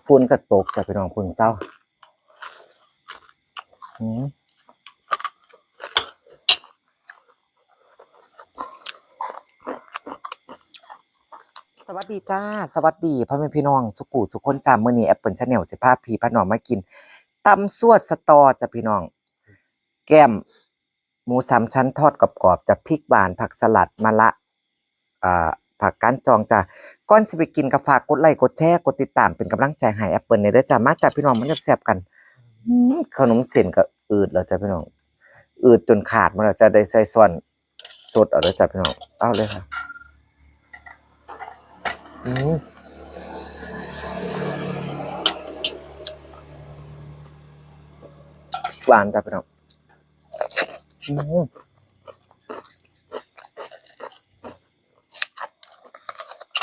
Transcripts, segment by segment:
ຝົນກໍຕົກຈ້ະພີ່ນ້ອງ ເພິ່ງເຊົາ. ອືມ ສະຫວັດດີຈ້າ ສະຫວັດດີພໍ່ແມ່ພີ່ນ້ອງສູ່ຜູ້ສູ່ຄົນຈ້າ. ມື້ນີ້ແອັບເປິ້ນແຊນແນວຊິພາພີ່ພານ້ອງມາກິນຕຳຊວດສະຕໍ້ຈ້ະພີ່ນ້ອງ ແກ້ມ ໝູສາມຊັ້ນທອດກອບໆ ຈະພິກຫວານ ຜັກສະຫຼັດ ມະລະ ອ່າ ຜັກກ້ານຈອງຈ້ະ. ກ່ອນຊິໄປກິນກໍຝາກກົດໄລ້ ກົດແຊ ກົດຕິດຕາມເປັນກຳລັງໃຈໃຫ້ແອັບເປິ້ນແດ່ເດີຈ້າ. ມາຈ້າພີ່ນ້ອງ ມາແຊບໆກັນ. ອືມ ຂະໜົມເສັ້ນກໍອືດແລ້ວຈ້າພີ່ນ້ອງ ອືດຈົນຂາດໝົດແລ້ວຈ້າ. ໄດ້ໃສ່ຊ້ອນສົດເອົາເດີຈ້າພີ່ນ້ອງ ເອົາເລີຍຄ່ະ. ອືມ ຫວານຈ້າພີ່ນ້ອງ. ອືມ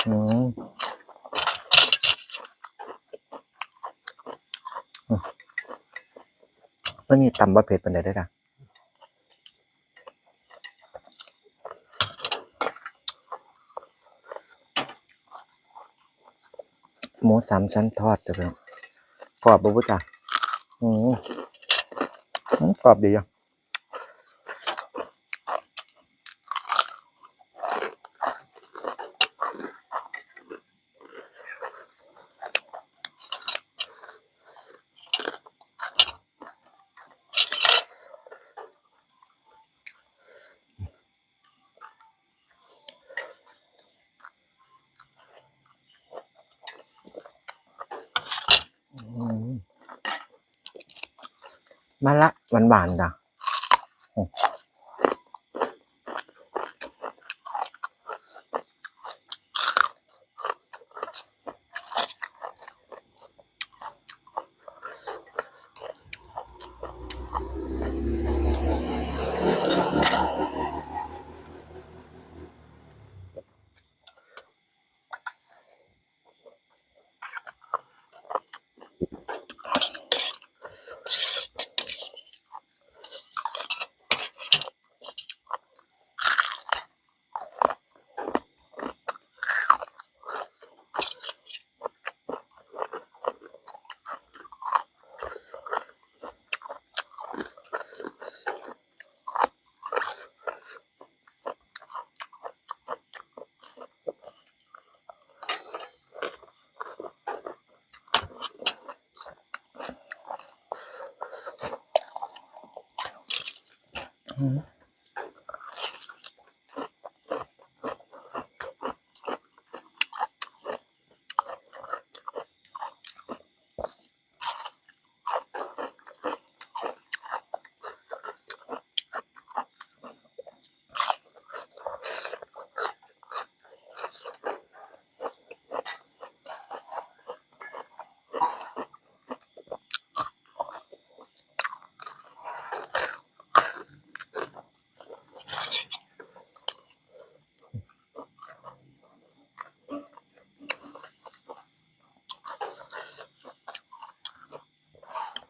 ອືມ ອືມ ອັນນີ້ຕຳບໍ່ເຜັດປານໃດເດີຈ້າ. ໝູສາມຊັ້ນທອດເດີພີ່ນ້ອງ ກອບບໍ່ບຸຈ້າ. ອືມ ອືມ ກອບດີຢູ່. ອືມ ມະລະຫວານໆຈ້າ.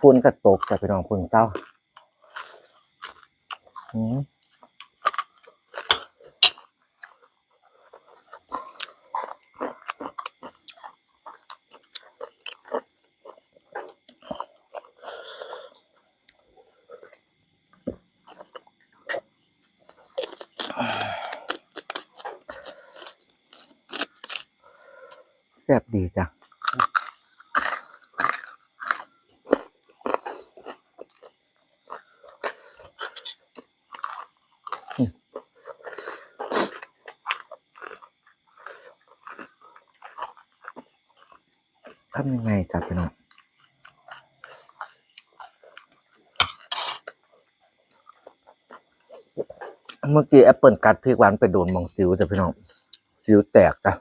ຝົນກໍຕົກຈ້ະພີ່ນ້ອງ ເພິ່ງເຊົາ. ອືມ ແຊບດີຈ້າ. ຄຳໃຫຍ່ໆ ຈ້າພີ່ນ້ອງ. ເມື່ອກີ້ແອັບເປິ້ນກັດພິກຫວານໄປໂດນໝ່ອງສິວຈ້າພີ່ນ້ອງ ສິວແຕກຈ້າ.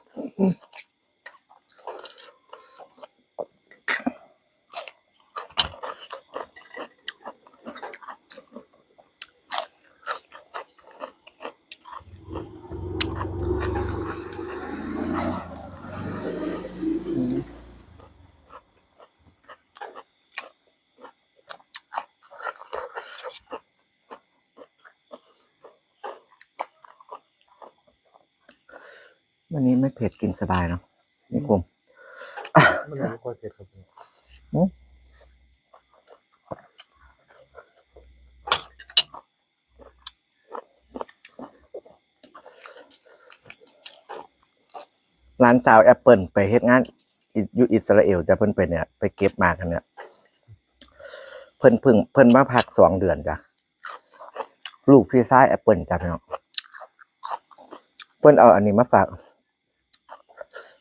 ວັນນີ້ໄມ່ເຜັດ ກິນສະບາຍເນາະ ໄມ່ຂົມ. ມັນບໍ່ຄ່ອຍເຜັດຄັບ. ຫຼານສາວແອັບເປິ້ນໄປເຮັດງານຢູ່ອິດສະຣາເອວ ແຕ່ເພິ່ນໄປເນຍ ໄປເກັບໝາກຫັ້ນເນຍ ເພິ່ນເພິ່ງ ເພິ່ນມາພັກສອງເດືອນຈ້ະ. ລູກພີ່ຊາຍແອັບເປິ້ນຈ້ະພີ່ນ້ອງ ເພິ່ນເອົາອັນນີ້ມາຝາກ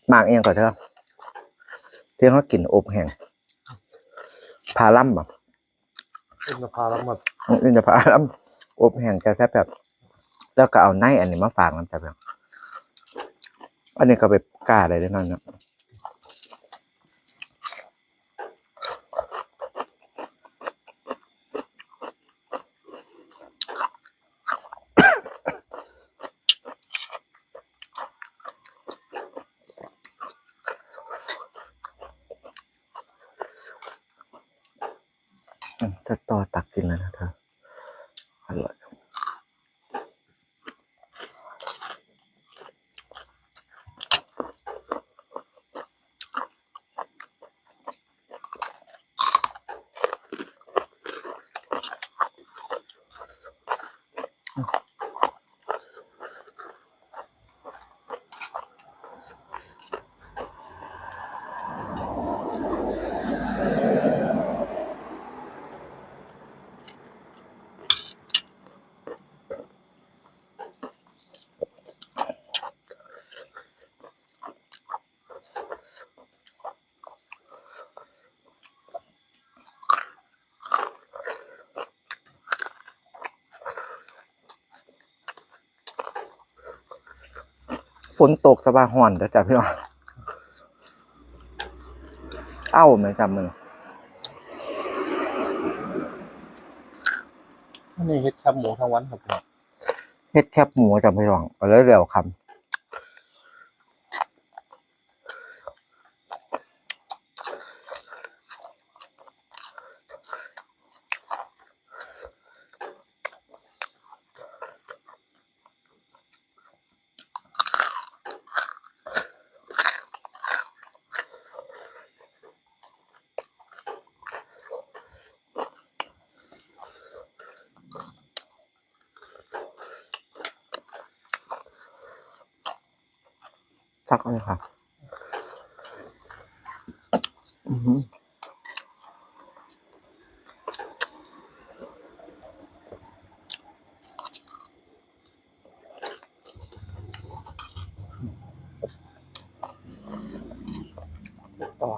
ໝາກອີ່ຫຍັງກໍເທີ ທີ່ເຮົາກິນອົບແຫ້ງ ພາລຳບໍ? ອິນທະພາລຳ ອິນທະພາລຳອົບແຫ້ງ ແຊບໆ ແລ້ວກໍເອົາໃນອັນນີ້ມາຝາກນຳ ແຊບ ອັນນີ້ກໍໄປກ້າໄດ້ເດ້ນ້ອຍເນາະ. ອືມ ສະຕໍຕັກກິນແລ້ວນະເທີ ອະລ່ອຍ. ຝົນຕົກ ແຕ່ວ່າຮ້ອນເດີຈ້າພີ່ນ້ອງ. ເອົ້າ ແມ່ນຈ້າມື້ນີ້ ອັນນີ້ເຮັດແຄບໝູທັງວັນຄັບພີ່ນ້ອງ. ເຮັດແຄບໝູຈ້າພີ່ນ້ອງ ກໍເລີຍແລ້ວຄ່ຳ. ຕັກເອົາເລີຍຄ່ະ ອື ຕໍ່.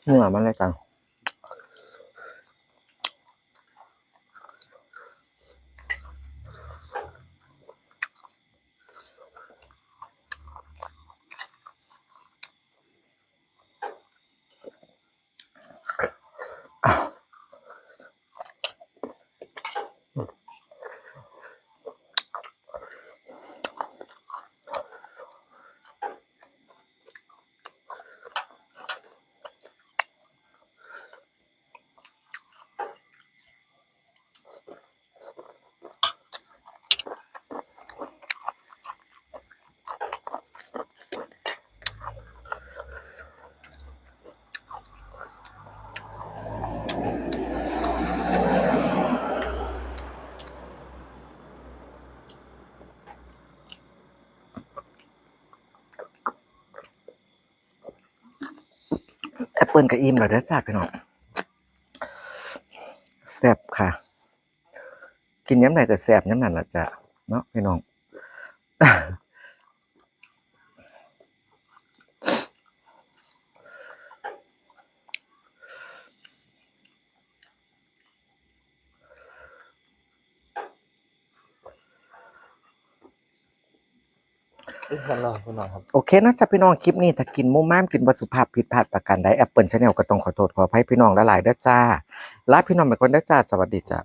ເນື້ອມັນເລີຍຈັ່ງ. ອ เปิ้นก็อิ่มแล้วเด้อจ้าพี่น้อง แซ่บค่ะ กินยามใดก็แซ่บยามนั้นล่ะจ้าเนาะพี่น้อง โอเคเนาะจ้ะพี่น้อง คลิปนี้ถ้ากินมุมมาม กินบ่สุภาพ ผิดพลาดประการใด แอปเปิ้ลแชนแนลก็ต้องขอโทษขออภัยพี่น้องหลายๆเด้อจ้า ลาพี่น้องไปก่อนเด้อจ้า สวัสดีจ้า